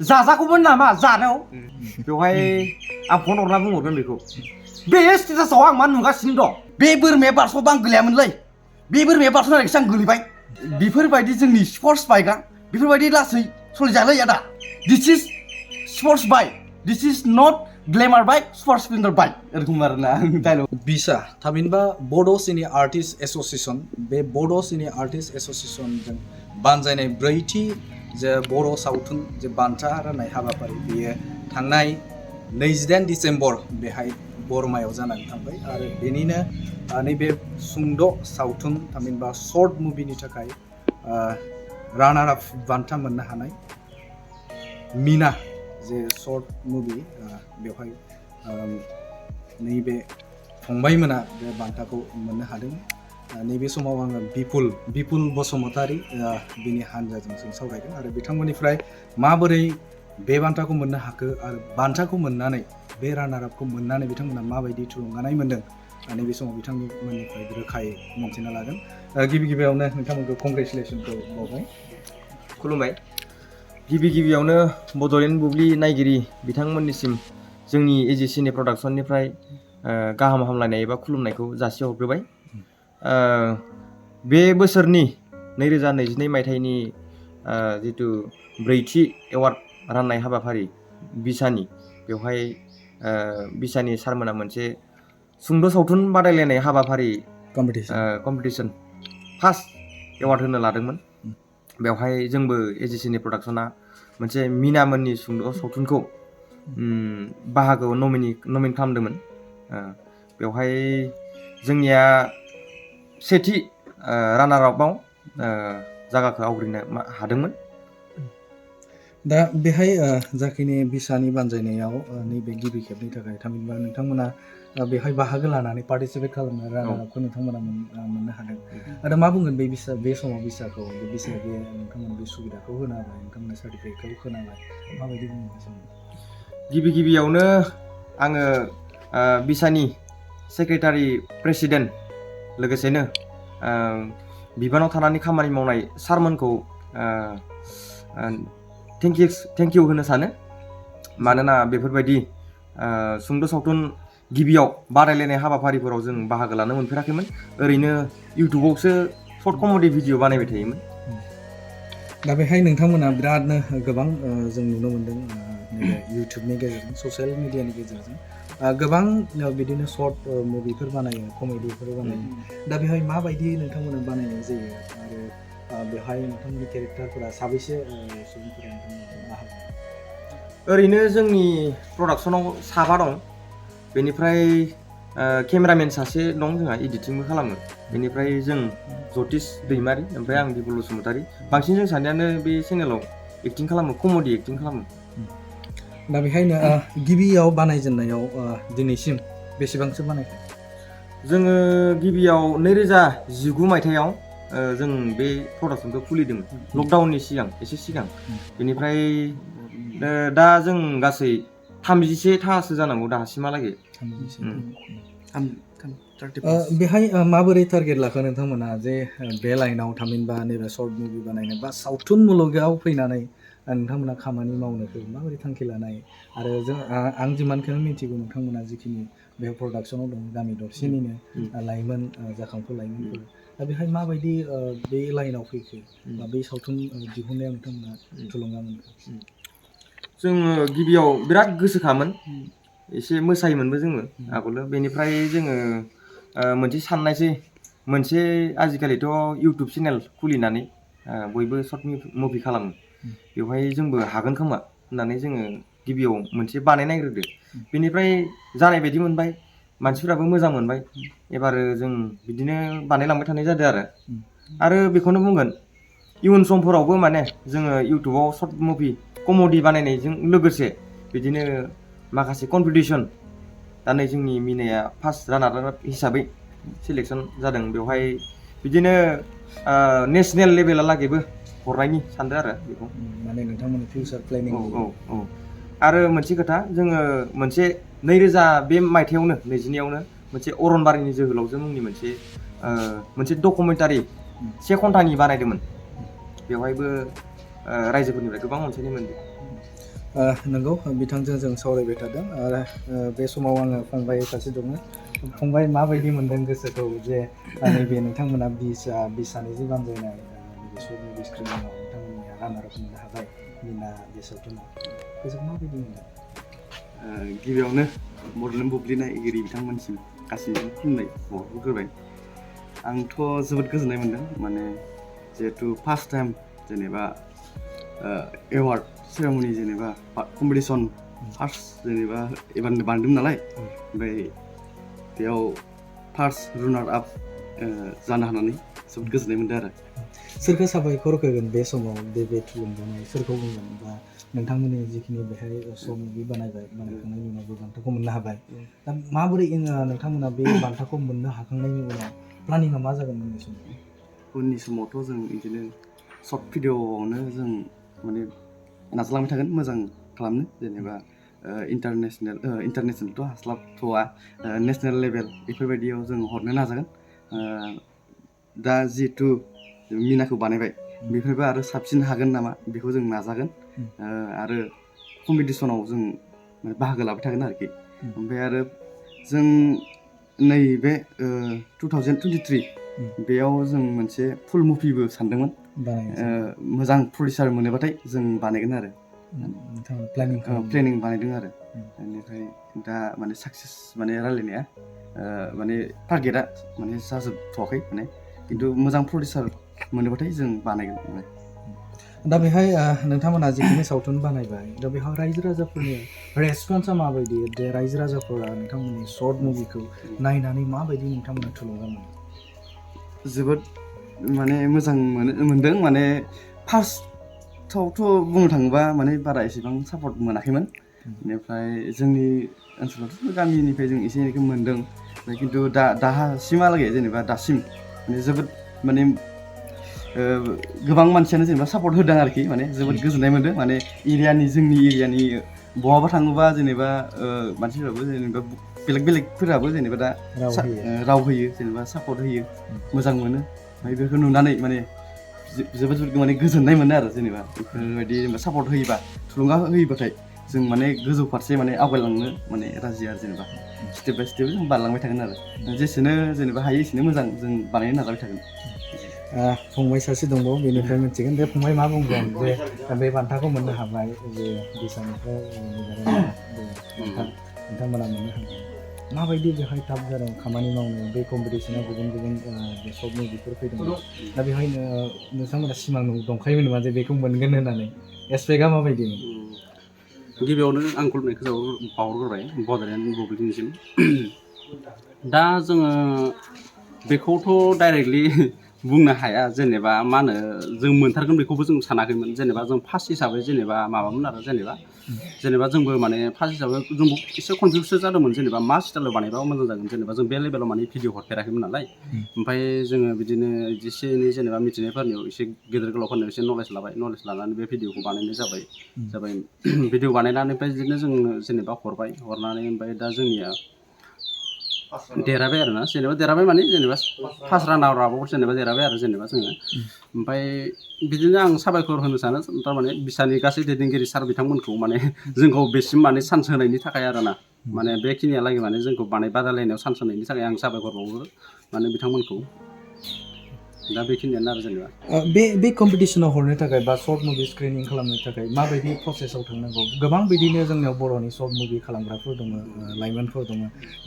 जाजागौमोन नामा जानायाव बेवहाय आं फन हरना बुंहरगोन बेखौ बे स्टेटासाव आं मा नुगासिनो दं बे बोरमाया बारस'बा आं गोलैयामोनलै बे बोरमाया बारस'नानैसो आं गोलैबाय बेफोरबायदि जोंनि स्पर्ट्स बाइकआ बेफोरबायदि लासै सलिजालै आदा this is sports bike this is not Glamour bike sports Splendor bike एरखम आरोना डायलग बिसा थामहिनबा बड' सिनि आर्टिस्ट एस'सिएसन बे बड' सिनि आर्टिस्ट एस'सिएसनजों बानजायनाय ब्रैथि जे बर' सावथुन जे बान्था राननाय हाबाफारि बेयो थांनाय 28 डिसेम्बर बेहाय बरमायाव जानानै थांबाय आरो बेनिनो नैबे सुंद' सावथुन थामहिनबा शर्ट मुभिनि थाखाय रानार आप बान्था मोननो हानाय मिना जे शर्ट मुभि बेवहाय नैबे फंबायमोना बे बान्थाखौ मोननो हादों नैबे समाव आङो बिपुल बसुमतारी बिनि हानजाजों जों सावरायदों आरो बिथांमोननिफ्राय माबोरै बे बान्थाखौ मोननो हाखो आरो बान्थाखौ मोननानै बे रानार आपखौ मोननानै बिथांमोना माबायदि थुलुंगानाय मोनदों नैबे समाव बिथांमोननिफ्राय रोखायै मिन्थिना लागोन गिबियावनो नोंथांमोनखौ कंग्रेचुलेसनखौ बावबाय खुलुमबाय गिबियावनो बड'लेण्ड बुब्लि नायगिरि बिथांमोननिसिम जोंनि एजिसिनि प्रडाक्सननिफ्राय गाहाम हामलायनाय एबा खुलुमनायखौ जासिहरग्रोबाय बे बोसोरनि 2022 मायथाइनि जितु ब्रैथि एवार्ड राननाय हाबाफारि बिसानि बेवहाय बिसानि सारमोना मोनसे सुंद' सावथुन बादायलायनाय हाबाफारि कम्पिटिसन फार्स्ट एवार्ड होनो लादोंमोन बेवहाय जोंबो एजिसिनि प्रडाक्सना मोनसे मिनामोननि सुंद' सावथुनखौ बाहागोआव नमिन खालामदोंमोन बेवहाय जोंनिया सेथि रानार आपआव जायगाखौ आवग्रिनो हादोंमोन दा बेहाय जाखिनि बिसानि बानजायनायाव नैबे गिबि खेबनि थाखाय थामहिनबा नोंथांमोना बेहाय बाहागो लानानै पार्टिसिपेट खालामनो रानार आपखौ नोंथांमोना मोननो हादों आरो मा बुंगोन बे समाव बिसाखौ बे नोंथांमोना बे सुबिदाखौ होनो हाबाय नोंथांमोना सार्टिफिकेटखौ होनो हाबाय माबायदि बुङो गिबियावनो आङो बिसानि सेक्रेटारि प्रेसिडेन्ट लोगोसेनो बिबानाव थानानै खामानि मावनाय सारमोनखौ थेंक इउ होनो सानो मानोना बेफोरबायदि सुंद' सावथुन गिबियाव बादायलायनाय हाबाफारिफोराव जों बाहागो लानो मोनफेराखैमोन ओरैनो इउटुबावसो सर्ट कमेडि भिडिअ बानायबाय थायोमोन दा बेहाय नोंथांमोना बिरादनो गोबां जों नुनो मोन्दों इउटुबनि गेजेरजों ससियेल मिडियानि गेजेरजों गोबां बिदिनो सर्ट मुभिफोर बानायो कमेडिफोर बानायो दा बेहाय माबायदि नोंथांमोना बानायनाय जायो आरो बेहाय नोंथांमोननि केरेक्टारफोरा साबैसे सुबुंफोरा ओरैनो जोंनि प्रडाक्सनाव 7 दं बेनिफ्राय केमेरामेन सासे दं जोंहा एडिटिंबो खालामो बेनिफ्राय जों जतिस दैमारि ओमफ्राय आं बिपुल बसुमतारी बांसिन जों सानैयानो बे चेनेलाव एक्टिं खालामो कमेडि एक्टिं खालामो दा बेखायनो गिबियाव बानायजेननायाव दिनैसिम बेसेबांसो बानायखो जोङो गिबियाव 2019 मायथाइयाव जों बे प्रडाक्सनखौ खुलिदोंमोन लकडाउननि एसे सिगां बेनिफ्राय दा जों गासै 31थासो जानांगौ दासिमहालागै बेहाय माबोरै टारगेट लाखो नोंथांमोना जे बे लाइनाव थामहिनबा नैबे सर्ट मुभि बानायनो बा सावथुन मुलुगाव फैनानै नोंथांमोना खामानि मावनोखौ माबोरै थांखि लानाय आरो आं जिमानखौनो मिथिगौ नोंथांमोना जिखिनि बे प्रडाक्सनाव दं गामि दरसेनिनो लाइमोन जाखांफु लाइमोनफोर दा बेहाय माबायदि बे लाइनाव फैखो बा बे सावथुन दिहुननायाव नोंथांमोना थुलुंगा मोनखो जोङो गिबियाव बिराद गोसोखामोन एसे मोसायोमोनबो जोङो आगोलो बेनिफ्राय जोङो मोनसे साननायसै मोनसे आजिखालिथ' इउटुब चेनेल खुलिनानै बयबो सर्ट मुभि खालामो बेवहाय जोंबो हागोन खोमा होननानै जोङो गिबियाव मोनसे बानायनायग्रोदो बेनिफ्राय जानाय बायदि मोनबाय मानसिफोराबो मोजां मोनबाय एबारो जों बिदिनो बानायलांबाय थानाय जादों आरो बेखौनो बुंगोन इयुन समफोरावबो माने जोङो इउटुबाव सर्ट मुभि कमेडि बानायनायजों लोगोसे बिदिनो माखासे कम्पिटिसन दा नै जोंनि मिनाया फार्स्ट रानार हिसाबै सिलेक्सन जादों बेवहाय बिदिनो नेसनेल लेभेलालागैबो हरनायनि सानदों आरो बेखौ माने नोंथांमोननि फिउचार प्लेनिं औ आरो मोनसे खोथा जोङो मोनसे 2000 मायथाइयावनो 22 मोनसे अरनबारिनि जोहोलावजो मुंनि मोनसे डकुमेन्टारि 1 घन्टानि बानायदोंमोन बेवहायबो रायजोफोरनिफ्राय गोबां अनसायनाय मोनदों नंगौ बिथांजों जों सावरायबाय थादों आरो बे समाव आङो फंबाय सासे दङ फंबाय माबायदि मोनदों गोसोखौ जे नैबे नोंथांमोना बिसानि जि बानजायनाय नैबे शर्ट स्क्रिनिंआव नोंथांमोननिया रानार अप मोननो हाबाय बिना बे सावथुनाव गोसोखौ माबायदि मोनदों? गिबियावनो बड'लेण्ड बुब्लि नायगिरि बिथांमोनसिम गासैबो खुलुमनाय बावहरग्रोबाय। आंथ' जोबोद गोजोननाय मोन्दों माने जिहेथु फार्स्ट टाइम जेनेबा एवार्ड सेरेमनि जेनेबा कम्पिटिसन फार्स्ट जेनेबा एबारनो बानायदोंमोन नालाय ओमफ्राय बेयाव फार्स्ट रानार आप जानो हानानै जोबोद गोजोननाय मोन्दों आरो। सोरखौ साबायखर होगोन बे समाव बे थुलुंगानाय सोरखौ बुंगोन बा नोंथांमोननि जिखिनि बेहाय शर्ट मुभि बानायखांनायनि उनाव बे बान्थाखौ मोननो हाबाय दा माबोरै नोंथांमोना बे बान्थाखौ मोननो हाखांनायनि उनाव प्लानिंआ मा जागोन उननि समावथ' जों बिदिनो शर्ट भिडिअ'आवनो जों माने नाजालांबाय थागोन मोजां खालामनो जेनेबा इन्टारनेसनेलथ' हास्लाबथ'वा नेसनेल लेभेल बेफोरबायदियाव जों हरनो नाजागोन। दा जिहेथु मिनाखौ बानायबाय बेफोरबो आरो साबसिन हागोन नामा बेखौ जों नाजागोन आरो कम्पिटिसनाव जों बाहागो लाबाय थागोन आरोखि। ओमफ्राय आरो जों नैबे 2023 बेयाव जों मोनसे फुल मुभिबो सानदोंमोन मोजां प्रडिउसार मोनोबाथाय जों बानायगोन आरो प्लेनिं बानायदों आरो बेनिफ्राय दा माने साक्सेस माने रायलायनाया माने टारगेटआ माने जाजोबथ'वाखै माने खिन्थु मोजां प्रडिउसार मोनोबाथाय जों बानायगोन। दा बेहाय नोंथांमोना जिखिनि सावथुन बानायबाय दा बेहाय रायजो राजाफोरनि रेसपन्सआ माबायदि बे रायजो राजाफोरा नोंथांमोननि शर्ट मुभिखौ नायनानै माबायदि नोंथांमोना थुलुंगा मोनो? जोबोद माने मोजां मोनदों माने फार्स्टआवथ' बुंनो थाङोबा माने बारा एसेबां सापर्ट मोनाखैमोन बेनिफ्राय जोंनि ओनसोलावथ' गामिनिफ्राय जों एसे एनैखौ मोनदों खिन्थु दासिमहालागै जेनेबा दासिम माने जोबोद माने गोबां मानसियानो जेनेबा सापर्ट होदों आरोखि माने जोबोद गोजोननाय मोन्दों माने जोंनि एरियानि बहाबा थाङोबा जेनेबा मानसिफोराबो जेनेबा बेलेगफोराबो जेनेबा दा राव होयो जेनेबा सापर्ट होयो मोजां मोनो ओमफ्राय बेखौ नुनानै माने जोबोद माने गोजोननाय मोनो आरो जेनेबा बेफोरबायदि जेनेबा सापर्ट होयोबा थुलुंगा होयोबाथाय जों माने गोजौ फारसे माने आवगायलांनो माने राजि आरो जेनेबा स्टेप बाय स्टेप जों बारलांबाय थागोन आरो जेसेनो जेनेबा हायो एसेनो मोजां जों बानायनो नाजाबाय थागोन। फंबाय सासे दंबावो बेनिफ्राय मिथिगोन बे फंबाय मा बुंगोन जे बे बान्थाखौ मोननो हाबाय जे बिसानिफ्राय नोंथांमोना मोननो हाबाय माबायदि बेहाय थाब जादों खामानि मावनो बे कम्पिटिसनाव गुबुन शर्ट मुभिफोर फैदोंमोन दा बेवहाय नोंथांमोना सिमां दंखायोमोन नामा जे बेखौ मोनगोन होननानै एसपेक्टआ माबायदिमोन? गिबियावनो आं खुलुमनायखौ बावहरग्रोबाय बड'लेण्ड बुब्लिनिसिम। दा जोङो बेखौथ' डाइरेक्टलि बुंनो हाया जेनेबा मा होनो जों मोनथारगोन बेखौबो जों सानाखैमोन जेनेबा जों फार्स्ट हिसाबै जेनेबा माबामोन आरो जेनेबा जोंबो माने फार्स्ट हिसाबै जोंबो एसे कनफिउसो जादोंमोन जेनेबा मा स्टाइलाव बानायबा मोजां जागोन जेनेबा जों बे लेभेलाव माने भिडिअ हरफेराखैमोन नालाय ओमफ्राय जोङो बिदिनो एसे एनै जेनेबा मिथिनायफोरनियाव एसे गेदेर गोलावफोरनियाव एसे नलेज लानानै बे भिडिअखौ बानायनाय जाबाय भिडिअ बानायनानै बिदिनो जों जेनेबा हरनानै ओमफ्राय दा जोंनिया देरहाबाय आरोना जेनेबा देरहाबाय माने जेनेबा फार्स्ट रानाराव जेनेबा देरहाबाय आरो जेनेबा जोङो ओमफ्राय बिदिनो आं साबायखर होनो सानो थारमाने बिसानि गासै दैदेनगिरि सार बिथांमोनखौ माने जोंखौ बेसिम माने चान्स होनायनि थाखाय आरोना माने बेखिनियालागै माने जोंखौ बादायलायनायाव चान्स होनायनि थाखाय आं साबायखर बावो माने बिथांमोनखौ दा बेखिनियानो आरो जेनेबा बे कम्पिटिसनाव हरनो थाखाय बा शर्ट मुभि स्क्रिनिं खालामनो थाखाय माबायदि प्रसेसआव थांनांगौ गोबां बिदिनो जोंनियाव बर'नि शर्ट मुभि खालामग्राफोर दङ लाइमोनफोर दङ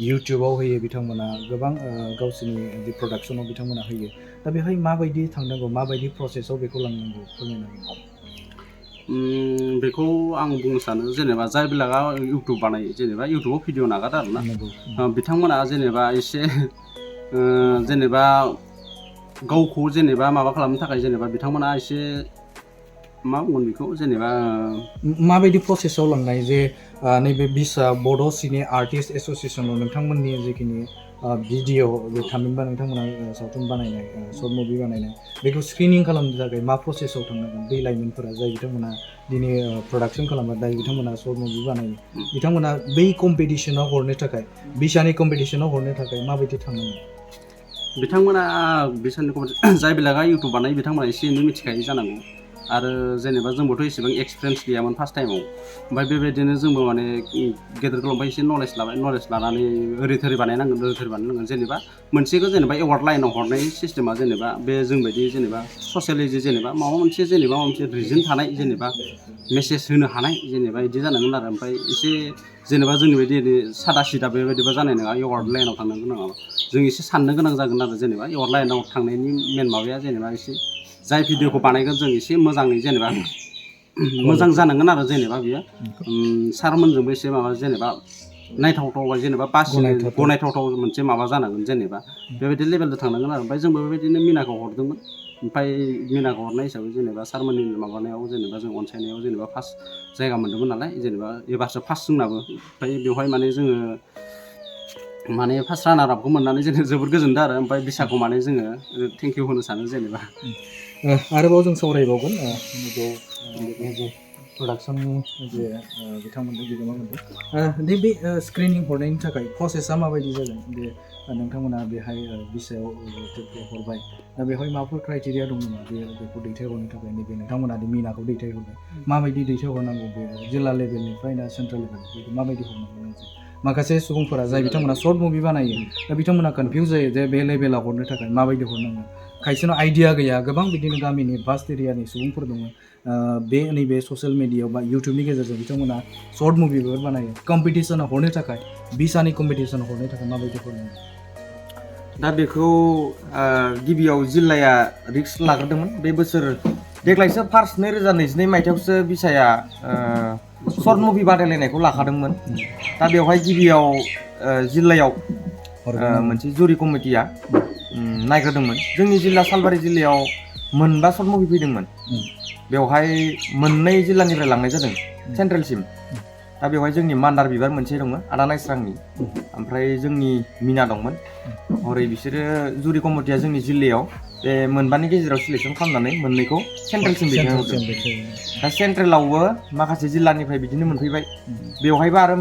इउटुबाव होयो बिथांमोना गोबां गावसोरनि जि प्रडाक्सनाव बिथांमोना होयो दा बेवहाय माबायदि थांनांगौ माबायदि प्रसेसआव बेखौ लांनांगौ फोरमायनांगौ बेखौ आं बुंनो सानो जेनेबा जाय बेलागा इउटुब बानायो जेनेबा इउटुबाव भिडिअ नागारो आरोना बिथांमोना जेनेबा एसे जेनेबा गावखौ जेनेबा माबा खालामनो थाखाय जेनेबा बिथांमोना एसे मा बुंगोन बेखौ जेनेबा माबायदि प्रसेसआव लांनाय जे नैबे बिसा बड' सिने आर्टिस्ट एस'सियेसनाव नोंथांमोननि जिखिनि भिडिअ बे थामहिनबा नोंथांमोना सावथुन बानायनाय शर्ट मुभि बानायनाय बेखौ स्क्रिनिं खालामनो थाखाय मा प्रसेसआव थांनांगोन बै लाइमोनफोरा जाय बिथांमोना दिनै प्रडाक्सन खालामो दायो बिथांमोना शर्ट मुभि बानायो बिथांमोना बै कम्पिटिसनाव हरनो थाखाय बिसानि कम्पिटिसनाव हरनो थाखाय माबायदि थांनांगोन बिथांमोना बिसानि जाय बेलागा इउटुब बानायो बिथांमोना एसे एनै मिथिखायो जानांगौ आरो जेनेबा जोंबोथ' एसेबां एक्सपिरियेन्स गैयामोन फार्स्ट टाइमाव ओमफ्राय बेबायदिनो जोंबो माने गेदेर गोलावनिफ्राय एसे नलेज लाबाय नलेज लानानै ओरै थोरै बानायनांगोन जेनेबा मोनसेखौ जेनेबा एवार्ड लाइनाव हरनाय सिस्टेमा जेनेबा बे जोंबायदि जेनेबा ससियेलि जेनेबा माबा मोनसे रिजन थानाय जेनेबा मेसेज होनो हानाय जेनेबा बिदि जानांगोन आरो ओमफ्राय एसे जेनेबा जोंनि बायदि सादा सिदा बेबायदिबा जानाय नङा एवार्ड लाइनाव थांनो गोनां जों एसे साननो गोनां जागोन आरो जेनेबा एवार्ड लाइनाव थांनायनि मेन माबाया जेनेबा एसे जाय भिडिअखौ बानायगोन जों एसे मोजाङै जेनेबा मोजां जानांगोन आरो जेनेबा बियो सारमोनजोंबो एसे माबा जेनेबा नायथावथाव जेनेबा गनायथावथाव मोनसे माबा जानांगोन जेनेबा बेबायदि लेभेलजों थांनांगोन आरो ओमफ्राय जोंबो बेबायदिनो मिनाखौ हरदोंमोन ओमफ्राय मिनाखौ हरनाय हिसाबै जेनेबा सारमोननि माबानायाव जेनेबा जों अनसायनायाव जेनेबा फार्स्ट जायगा मोन्दोंमोन नालाय जेनेबा एबारसो फार्स्ट जोंनाबो ओमफ्राय बेवहाय माने जोङो माने फार्स्ट रानार आपखौ मोननानै जोङो जोबोद गोजोनदों आरो ओमफ्राय बिसाखौ माने जोङो थेंक इउ होनो सानो जेनेबा आरोबाव जों सावरायबावगोन प्रडाक्सननि जे बिथांमोनजों बिगोमा मोनदों बे स्क्रिनिं हरनायनि थाखाय प्रसेसा माबायदि जागोन बे नोंथांमोना बेहाय बिसायाव हरबाय दा बेवहाय माबाफोर क्राइटेरिया दं नामा बेखौ दैथायहरनो थाखाय नैबे नोंथांमोना मिनाखौ दैथायहरबाय माबायदि दैथायहरनांगौ बे जिल्ला लेभेलनिफ्राय ना सेन्ट्रेल लेभेल बेखौ माबायदि हरनांगौ माखासे सुबुंफोरा जाय बिथांमोना सर्ट मुभि बानायो दा बिथांमोना कनफिउज जायो जे बे लेभेलाव हरनो थाखाय माबायदि हरनांगौ खायसेनाव आइडिया गैया गोबां बिदिनो गामिनि भास्ट एरियानि सुबुंफोर दङ बे नैबे ससियेल मिडियायाव बा इउटुबनि गेजेरजों बिथांमोना सर्ट मुभिफोर बानायो कम्पिटिसनाव हरनो थाखाय बिसानि कम्पिटिसनाव हरनो थाखाय माबायदि हरनांगौ दा बेखौ गिबियाव जिल्लाया रिक्स लाग्रोदोंमोन बे बोसोर देग्लायसो फार्स्ट 2022 मायथाइयावसो बिसाया सर्ट मुभि बादायलायनायखौ लाखादोंमोन दा बेवहाय गिबियाव जिल्लायाव मोनसे जुरि कमिटिया नायग्रोदोंमोन जोंनि जिल्ला सालबारि जिल्लायाव मोनबा सर्ट मुभि फैदोंमोन बेवहाय मोननै जिल्लानिफ्राय लांनाय जादों सेन्ट्रेलसिम दा बेवहाय जोंनि मान्दार बिबार मोनसे दङ आदा नायस्रांनि ओमफ्राय जोंनि मिना दंमोन हरै बिसोरो जुरि कमिटिया जोंनि जिल्लायाव बे मोनबानि गेजेराव सिलेक्सन खालामनानै मोननैखौ सेन्ट्रेलसिम दैथायहरदों दा सेन्ट्रेलावबो माखासे जिल्लानिफ्राय बिदिनो मोनफैबाय बेवहायबो आरो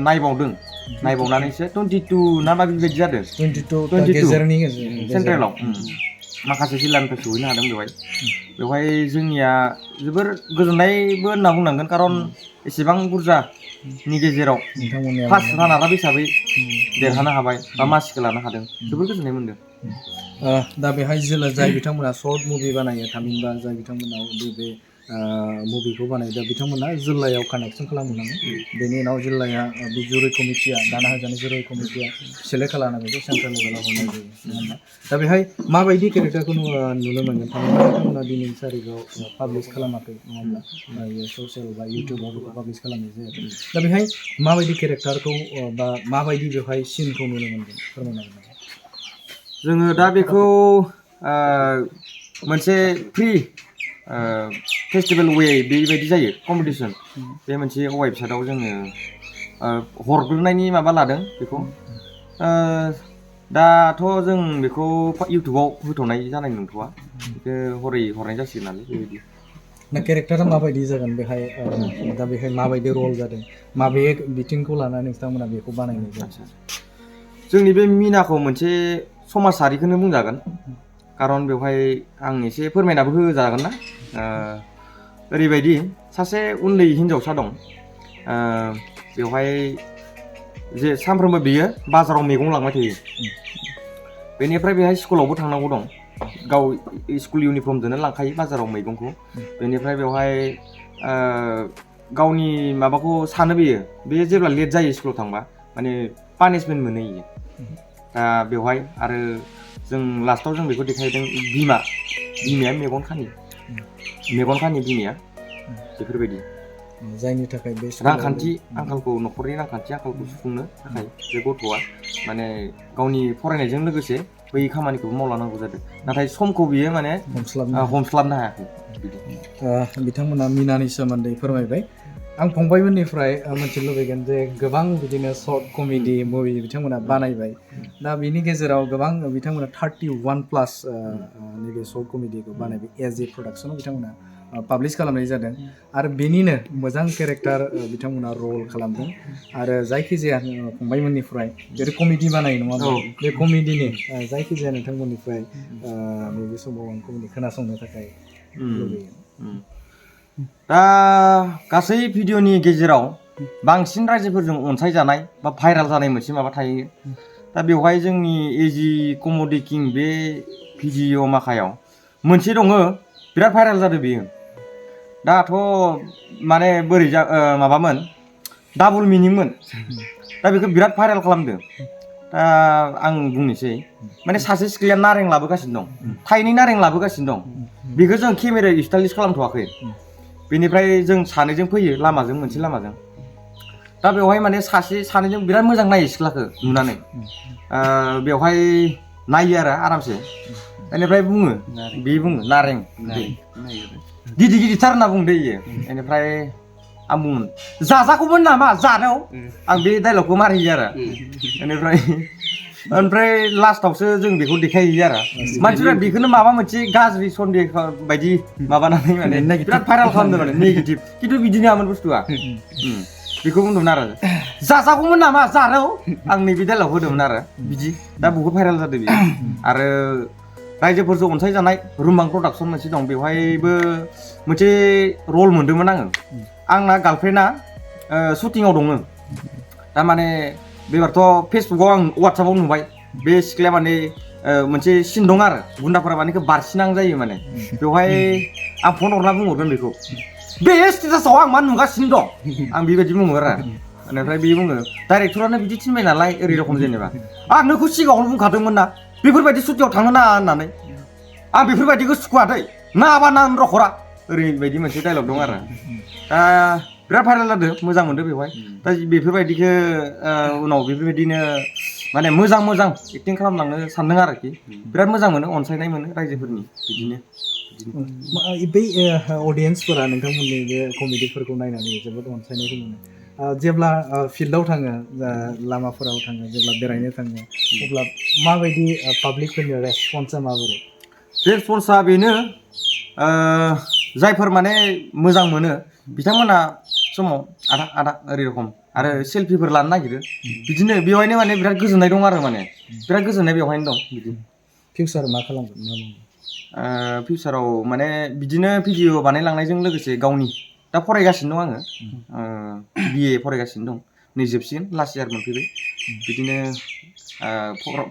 नायबावनानैसो 22 ना मा बेबायदि जादों 22 सेन्ट्रेलाव माखासे जिल्लानिफ्राय सहैनो हादों बेवहाय जोंनिया जोबोर गोजोननायबो होनना बुंनांगोन खारन एसेबां बुरजानि गेजेराव फार्स्ट रानार आप हिसाबै देरहानो हाबाय बा मासिखौ लानो हादों जोबोर गोजोननाय मोनदों दा बेहाय जिल्ला जाय बिथांमोना सर्ट मुभि बानायो थामहिनबा जाय बिथांमोना बे मुभिखौ बानायो दा बिथांमोना जिल्लायाव कानेक्सन खालामहरनांगोन बेनि उनाव जिल्लाया बे जुरि कमिटिया दाना होजानाय जुरि कमिटिया सेलेक्ट खालामनानै बेखौ सेन्ट्रेल लेभेलाव हरनाय जायो नङा होमबा दा बेहाय माबायदि केरेक्टारखौ नुनो मोनगोन थामहिनबा बिथांमोना दिनैनि तारिखआव पाब्लिश खालामाखै नङा होमब्ला ससियेल बा इउटुबाव बेखौ पाब्लिश खालामनाय जायाखै दा बेहाय माबायदि केरेक्टारखौ बा माबायदि बेवहाय सिनखौ नुनो मोनगोन फोरमायनो हागोन जोङो दा बेखौ मोनसे फ्रि फेस्टिभेल वे बेबायदि जायो कम्पिटिसन बे मोनसे वेबसाइटआव जोङो हरग्रोनायनि माबा लादों बेखौ दाथ' जों बेखौ इउटुबाव होथ'नाय जानाय नंथ'आ बेखौ हरै हरनाय जासिगोन नालाय बेबायदि ना केरेक्टारा माबायदि जागोन बेहाय दा बेहाय माबायदि रल जादों माबे बिथिंखौ लानानै नोंथांमोना बेखौ बानायनाय जादों जोंनि बे मिनाखौ मोनसे समाजारिखौनो बुंजागोन खारन बेवहाय आं एसे फोरमायनाबो होजागोन ना ओरैबायदि सासे उन्दै हिन्जावसा दं बेवहाय जे सानफ्रोमबो बियो बाजाराव मैगं लांबाय थायो बेनिफ्राय बेहाय स्कुलावबो थांनांगौ दं गाव स्कुल इउनिफर्मजोंनो लांखायो बाजाराव मैगंखौ बेनिफ्राय बेवहाय गावनि माबाखौ सानो बे जेब्ला लेट जायो स्कुलाव थांबा माने पानिशमेन्ट मोनो इयो बेवहाय आरो जों लास्टाव जों बेखौ देखायदों बिमाया मेगन खानि बिमाया बेफोरबायदि जायनि थाखाय बे रांखान्थि आंखालखौ न'खरनि रांखान्थि आंखालखौ सुफुंनो थाखाय बे गथ'आ माने गावनि फरायनायजों लोगोसे बै खामानिखौबो मावलांनांगौ जादों नाथाय समखौ बियो माने हमस्लाबनो हायाखै बिथांमोना मिनानि सोमोन्दै फोरमायबाय आं फंबायमोननिफ्राय मिथिनो लुबैगोन जे गोबां बिदिनो सर्ट कमेडि मुभि बिथांमोना बानायबाय दा बिनि गेजेराव गोबां बिथांमोना 31+ नैबे सर्ट कमेडिखौ बानायबाय एज ए प्रडाक्सनाव बिथांमोना पाब्लिश खालामनाय जादों आरो बेनिनो मोजां केरेक्टार बिथांमोना रल खालामदों आरो जायखिजाया फंबायमोननिफ्राय जेरै कमेडि बानायो नङा होमबा बे कमेडिनि जायखिजाया नोंथांमोननिफ्राय नैबे समाव आं कमेडि खोनासंनो थाखाय लुबैयो दा गासै भिडिअनि गेजेराव बांसिन रायजोफोरजों अनसायजानाय बा भाइराल जानाय मोनसे माबा थायो दा बेवहाय जोंनि एजि कमेडि किं बे भिडिअ माखायाव मोनसे दङ बिराद भाइराल जादों बेयो दाथ' माने बोरै माबामोन डाबल मिनिंमोन दा बेखौ बिराद भाइराल खालामदों दा आं बुंनोसै माने सासे सिख्लाया नारें लाबोगासिनो दं थाइनै नारें लाबोगासिनो दं बेखौ जों केमेरायाव स्टाइलिश खालामथ'वाखै बेनिफ्राय जों सानैजों फैयो लामाजों मोनसे लामाजों दा बेवहाय माने सानैजों बिराद मोजां नायो सिख्लाखौ नुनानै बेवहाय नायो आरो आरामसे बेनिफ्राय बुङो नारें गिदिर गिदिरथार होनना बुंदो इयो बेनिफ्राय आं बुङोमोन जाजागौमोन नामा जानायाव आं बे डायलगखौ मारियो आरो ओमफ्राय लास्टावसो जों बेखौ देखायहैयो आरो मानसिफ्रा बेखौनो माबा मोनसे गाज्रि सन्देह बायदि माबानानै माने बिराद भाइराल खालामदों माने नेगेटिभ खिन्थु बिदि नङामोन बुस्थुआ बेखौ बुंदोंमोन आरो जाजागौमोन नामा जानायाव आं नैबे डायलग होदोंमोन आरो बिदि दा बहुद भाइराल जादों बेयो आरो रायजोफोरजों अनसायजानाय रुमबां प्रडाक्सन मोनसे दं बेवहायबो मोनसे रल मोनदोंमोन आंना गार्लफ्रेन्डआ शुटिंआव दङ थारमाने बेबारथ' फेसबुकाव आं वाट्सएपआव नुबाय बे सिख्लाया माने मोनसे सिन दं आरो गुन्दाफोरा माने बारसिनां जायो माने बेवहाय आं फन हरना बुंहरगोन बेखौ बे स्टेटासाव आं मा नुगासिनो दं आं बेबायदि बुङो आरो बेनिफ्राय बे बुङो डाइरेक्टरानो बिदि थिनबाय नालाय ओरै रखम जेनेबा आं नोंखौ सिगाङावनो बुंखादोंमोन ना बेफोरबायदि शुटिंआव थांनो नाङा होननानै आं बेफोरबायदिखौ सुखुवा दै नाङाबा नां रखरा ओरैबायदि मोनसे डायलग दं आरो दा बिराद भाइराल जादों मोजां मोनदों बेवहाय दा बेफोरबायदिखौ उनाव बेफोरबायदिनो माने मोजां एक्टिं खालामलांनो सानदों आरोखि बिराद मोजां मोनो अनसायनाय मोनो रायजोफोरनि बिदिनो बै अडियेन्सफोरा नोंथांमोननि बे कमेडिफोरखौ नायनानै जोबोद अनसायनायखौ मोनो जेब्ला फिल्डआव थाङो लामाफोराव थाङो जेब्ला बेरायनो थाङो अब्ला माबायदि पाब्लिकफोरनि रेसपन्सआ माबोरै रेसपन्सआ बेनो जायफोर माने मोजां मोनो बिथांमोना समाव आदा ओरै रखम आरो सेल्फिफोर लानो नागिरो बिदिनो बेवहायनो माने बिराद गोजोननाय दं आरो माने बिराद गोजोननाय बेवहायनो दं बिदि फिउचार मा खालामगोन मा बुंगोन फिउचाराव माने बिदिनो भिडिअ बानायलांनायजों लोगोसे गावनि दा फरायगासिनो दं आङो BA फरायगासिनो दं नै जोबसिगोन लास्ट इयार मोनफैबाय बिदिनो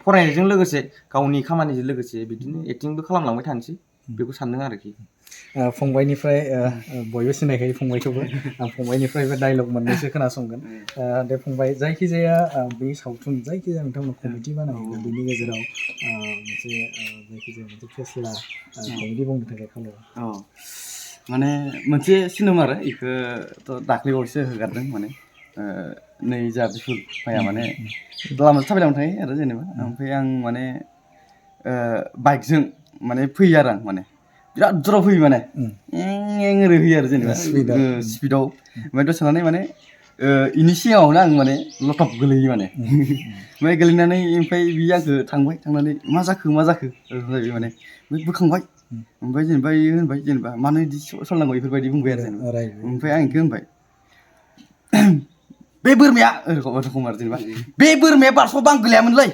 फरायनायजों लोगोसे गावनि खामानिजों लोगोसे बिदिनो एक्टिंबो खालामलांबाय थानोसै बेखौ सानदों आरोखि फंबायनिफ्राय बयबो सिनायखायो फंबायखौबो आं फंबायनिफ्रायबो डायलग मोननैसो खोनासंगोन दे फंबाय जायखिजाया बे सावथुन जायखिजाया नोंथांमोन कमेडि बानायो बेनि गेजेराव मोनसे जायखिजाया मोनसे फेस्ला कमेडि बुंनो थाखाय खावलायो माने मोनसे सिनेमा आरो बेखौथ' दाख्लैबावैसो हगारदों माने नै जा बिफुल माया माने लामाजों थाबायलांबाय थायो आरो जेनेबा ओमफ्राय आं माने बाइकजों माने फैयो आरो आं माने बिराद जराव फैयो माने ओरै फैयो आरो जेनेबा स्पिडाव ओमफ्राय दसेनानै माने इनि सिगाङावनो आं माने लटप गोलैयो माने ओमफ्राय गोलैनानै ओमफ्राय बियो आंखौ थांनानै मा जाखो जाहैबाय माने बोखांबाय ओमफ्राय जेनेबा इयो होनबाय जेनेबा मानो बिदि सलायनांगौ बेफोरबायदि बुंबाय आरो जेनेबा ओमफ्राय आं बेखौ होनबाय बे बोरमाया ओरैखम आरो जेनेबा बे बोरमाया बारस'बा आं गोलैयामोनलै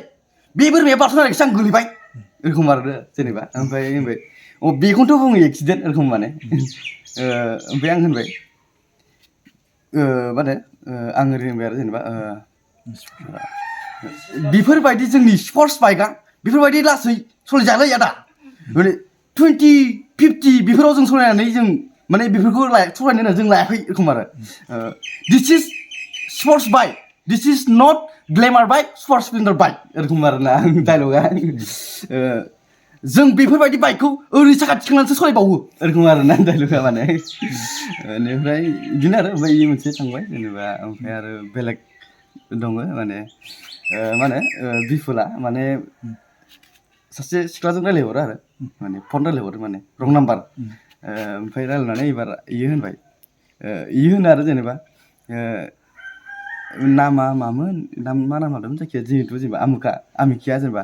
बे बोरमाया बारस'नानैसो आं गोलैबाय ओरैखम आरो जेनेबा ओमफ्राय होनबाय बेखौनोथ' बुङो एक्सिडेन्ट ओरैखम माने ओमफ्राय आं होनबाय मा होनो आं ओरै होनबाय आरो जेनेबा बेफोरबायदि जोंनि स्पर्टस बाइकआ बेफोरबायदि लासै सलिजालै आदा माने 20-50 बेफोराव जों सलायनानै जों माने बेफोरखौ सलायनो जों लायाखै एरखम आरो this is sports bike this is not Glamour bike super Splendor bike एरखम आरोना डायलगा जों बेफोरबायदि बाइकखौ ओरै साखा थिखांनानैसो सलायबावो एरखम आरोना डायलगा माने बेनिफ्राय बिदिनो आरो ओमफ्राय इयो मोनसे थांबाय जेनेबा ओमफ्राय आरो बेलेग दङ माने मा होनो बिफुला माने सासे सिख्लाजों रायलायहरो आरो माने फन रायलायहरो माने रं नाम्बार ओमफ्राय रायलायनानै एबार इयो होनबाय इयो होनो आरो जेनेबा नामा मामोन मा नाम लादोंमोन जायखिया जिहेतु जेनेबा आमिखिया जेनेबा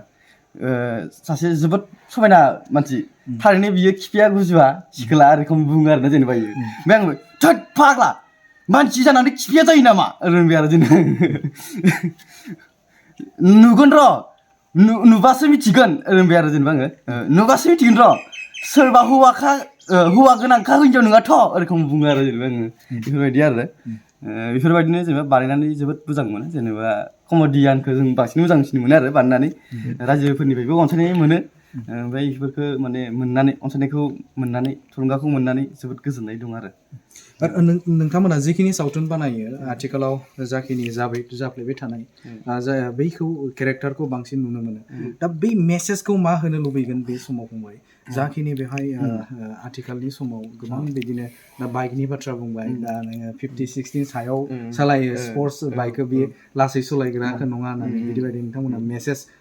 सासे जोबोद समायना मानसि थारैनो बियो खिफिया गुजुआ सिखोला रोखोम बुङो आरोना जेनेबा इयो ओमफ्राय आंबो थोद फाग्ला मानसि जानानै खिफिया जायो नामा रोंबाय आरो जेनेबा नुगोन र' नुबासो मिथिगोन रोंबाय आरो जेनेबा आङो नुबासो मिथिगोन र' सोरबा हौवाखा हौवा गोनांखा हिनजाव नङाथ' ओरैखम बुङो आरो जेनेबा आङो बेफोरबायदि आरो बेफोरबायदिनो जेनेबा बानायनानै जोबोद मोजां मोनो जेनेबा कमेडियानखौ जों बांसिन मोजांसिन मोनो आरो बानायनानै रायजोफोरनिफ्रायबो अनसायनाय मोनो ओमफ्राय बेफोरखौ माने मोननानै अनसायनायखौ मोननानै थुलुंगाखौ मोननानै जोबोद गोजोननाय दं आरो नोंथांमोना जिखिनि सावथुन बानायो आथिखालाव जाखिनि जाफ्लेबाय थानाय बैखौ केरेक्टारखौ बांसिन नुनो मोनो दा बै मेसेजखौ मा होनो लुबैगोन बे समाव फंबाय जाखिनि बेहाय आथिखालनि समाव गोबां बिदिनो दा बाइकनि बाथ्रा बुंबाय दा नोङो 50-60 सायाव सालायो स्पर्ट्स बाइकखौ बे लासै सालायग्राखौ नङा होननानै बिदिबायदि नोंथांमोना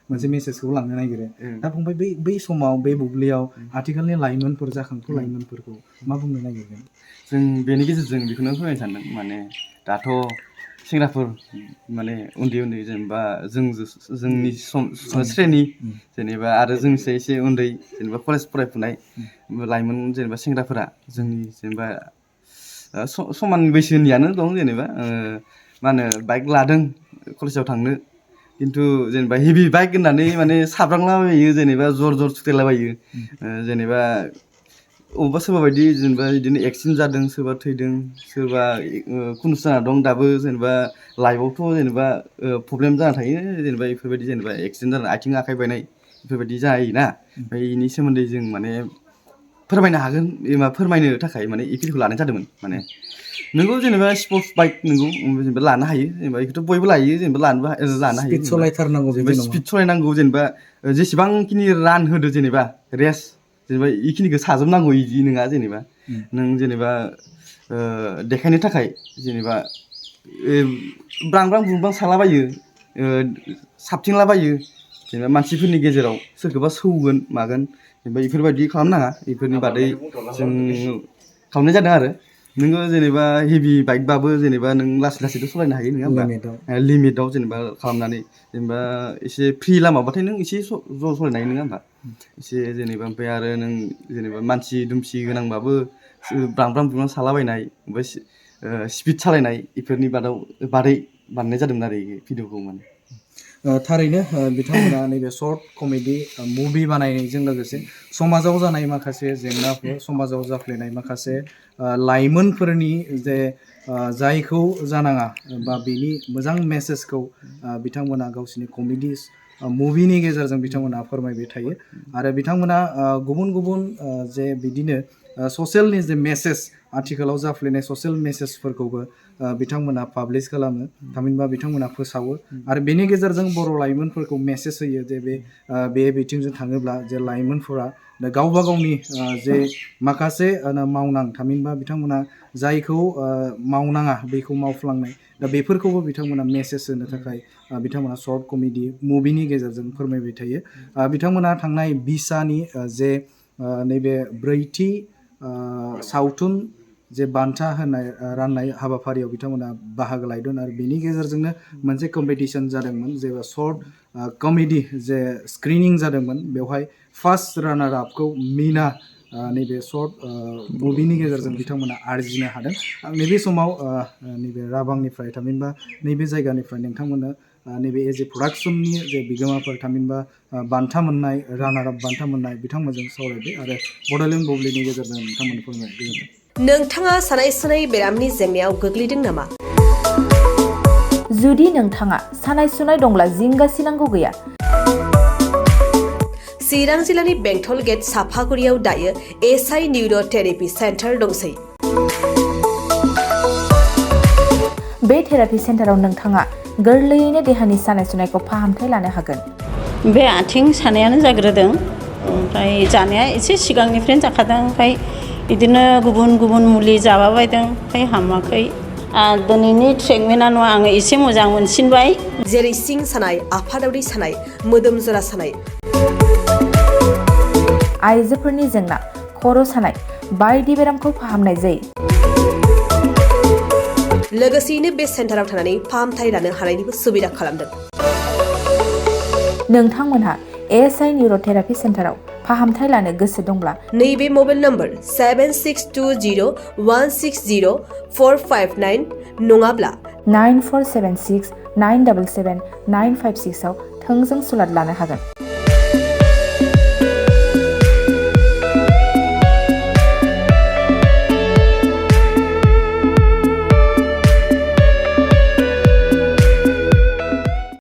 मोनसे मेसेजखौ लांनो नागिरो दा फंबाय बै समाव बे बुब्लियाव आथिखालनि लाइमोनफोर जाखांफु लाइमोनफोरखौ मा बुंनो नागिरगोन जों बेनि गेजेरजों बेखौनो फोरमायनो सानदों माने दाथ' सेंग्राफोर माने उन्दै जेनेबा जोंनि श्रेणी जेनेबा आरो जोंनिसाय एसे उन्दै जेनेबा कलेज फरायफुनाय लाइमोन जेनेबा सेंग्राफोरा जोंनि जेनेबा समान बैसोनियानो दं जेनेबा मा होनो बाइक लादों कलेजाव थांनो खिन्थु जेनेबा हेभि बाइक होननानै माने साब्रांलाबायो जेनेबा जर सुथायलाबायो जेनेबा अबेबा सोरबा बायदि जेनेबा बिदिनो एक्सिडेन्ट जादों सोरबा थैदों सोरबा खुनुस जाना दं दाबो जेनेबा लाइफआवथ' जेनेबा प्रब्लेम जाना थायो जेनेबा बेफोरबायदि जेनेबा एक्सिडेन्ट जानाय आथिं आखाइ बायनाय बेफोरबायदि जायोना ओमफ्राय बेनि सोमोन्दै जों माने फोरमायनो हागोन एबा फोरमायनो थाखाय माने ई फिल्मखौ लानाय जादोंमोन माने नोंगौ जेनेबा स्पर्ट्स बाइक नोंगौ जेनेबा लानो हायो जेनेबा बेखौथ' बयबो लायो जेनेबा लानो हायो स्पिड सालायनांगौ जेनेबा जेसेबांखिनि रान होदो जेनेबा रेस जेनेबा बेखिनिखौ साजोबनांगौ इदि नङा जेनेबा नों जेनेबा देखायनो थाखाय जेनेबा ब्रां बुंब्रां सालाबायो साबथिंलाबायो जेनेबा मानसिफोरनि गेजेराव सोरखौबा सौगोन मागोन जेनेबा बेफोरबायदि खालामनाङा बेफोरनि बादै जों खालामनाय जादों आरो नोङो जेनेबा हेभि बाइकबाबो जेनेबा नों लासैथ' सालायनो हायो नङा होमबा लिमिटाव जेनेबा खालामनानै जेनेबा एसे फ्रि लामाबाथाय नों एसे ज' सालायनो हायो नङा होमबा एसे जेनेबा ओमफ्राय आरो नों जेनेबा मानसि दुमसि गोनांबाबो ब्रां बुंब्रां सालाबायनाय ओमफ्राय स्पिड सालायनाय बेफोरनि बादै बानायनाय जादोंमोन आरो भिडिअखौ माने थारैनो बिथांमोना नैबे सर्ट कमेडि मुभि बानायनायजों लोगोसे समाजाव जानाय माखासे जेंनाफोर समाजाव जाफ्लेनाय माखासे लाइमोनफोरनि जे जायखौ जानाङा बा बेनि मोजां मेसेजखौ बिथांमोना गावसिनि कमेडि मुभिनि गेजेरजों बिथांमोना फोरमायबाय थायो आरो बिथांमोना गुबुन जे बिदिनो ससियेलनि जे मेसेज आथिखालाव जाफ्लेनाय ससियेल मेसेजफोरखौबो बिथांमोना पाब्लिश खालामो थामहिनबा बिथांमोना फोसावो आरो बेनि गेजेरजों बर' लाइमोनफोरखौ मेसेज होयो जे बे बिथिंजों थाङोब्ला जे लाइमोनफोरा गावबा गावनि जे माखासे मावनां थामहिनबा बिथांमोना जायखौ मावनाङा बेखौ मावफ्लांनाय दा बेफोरखौबो बिथांमोना मेसेज होनो थाखाय बिथांमोना सर्ट कमेडि मुभिनि गेजेरजों फोरमायबाय थायो बिथांमोना थांनाय बिसानि जे नैबे ब्रैथि सावथुन जे बान्था होनाय राननाय हाबाफारियाव बिथांमोना बाहागो लायदों आरो बेनि गेजेरजोंनो मोनसे कम्पिटिसन जादोंमोन जे सर्ट कमेडि जे स्क्रिनिं जादोंमोन बेवहाय फार्स्ट रानार आपखौ मीना नैबे सर्ट मुभिनि गेजेरजों बिथांमोना आरजिनो हादों आं नैबे समाव नैबे राबांनिफ्राय थामहिनबा नैबे जायगानिफ्राय नोंथांमोननो नैबे एज ए प्रडाक्सननि जे बिगोमाफोर थामहिनबा बान्था मोननाय रानार आप बान्था मोननाय बिथांमोनजों सावरायबाय आरो बड'लेण्ड बुब्लिनि गेजेरजों नोंथांमोननो फोरमायनाय गोजोन्थों। नोंथाङा सानाय सुनाय बेरामनि जेंनायाव गोग्लैदों नामा? जुदि नोंथाङा सानाय सुनाय दंब्ला जिंगासिनांगौ गैया। चिरां जिल्लानि बेंटल गेट साफागुरियाव दायो एसआइ निउर' थेरापि सेन्टार दंसै। बे थेरापि सेन्टाराव नोंथाङा गोरलैयैनो देहानि सानाय सुनायखौ फाहामथाय लानो हागोन। बे आथिं सानायानो जाग्रोदों ओमफ्राय जानाया एसे सिगांनिफ्रायनो जाखादों ओमफ्राय बिदिनो गुबुन मुलि जाबाबायदों ओमफ्राय हामाखै दिनैनि ट्रिटमेन्टआ नङा आङो एसे मोजां मोनसिनबाय जेरै सिं सानाय आफादावरि सानाय मोदोम जरा सानाय आइजोफोरनि जेंना खर' सानाय बायदि बेरामखौ फाहामनाय जायो। लोगोसेयैनो बे सेन्टाराव थानानै फाहामथाय लानो हानायनिबो सुबिदा खालामदों। नोंथांमोनहा एएसआइ निउर' थेरापि सेन्टाराव फाहामथाय लानो गोसो दंब्ला नैबे मबाइल नम्बर 7620160459 नङाब्ला 9476977956 आव थोंजों सुलाद लानो हागोन।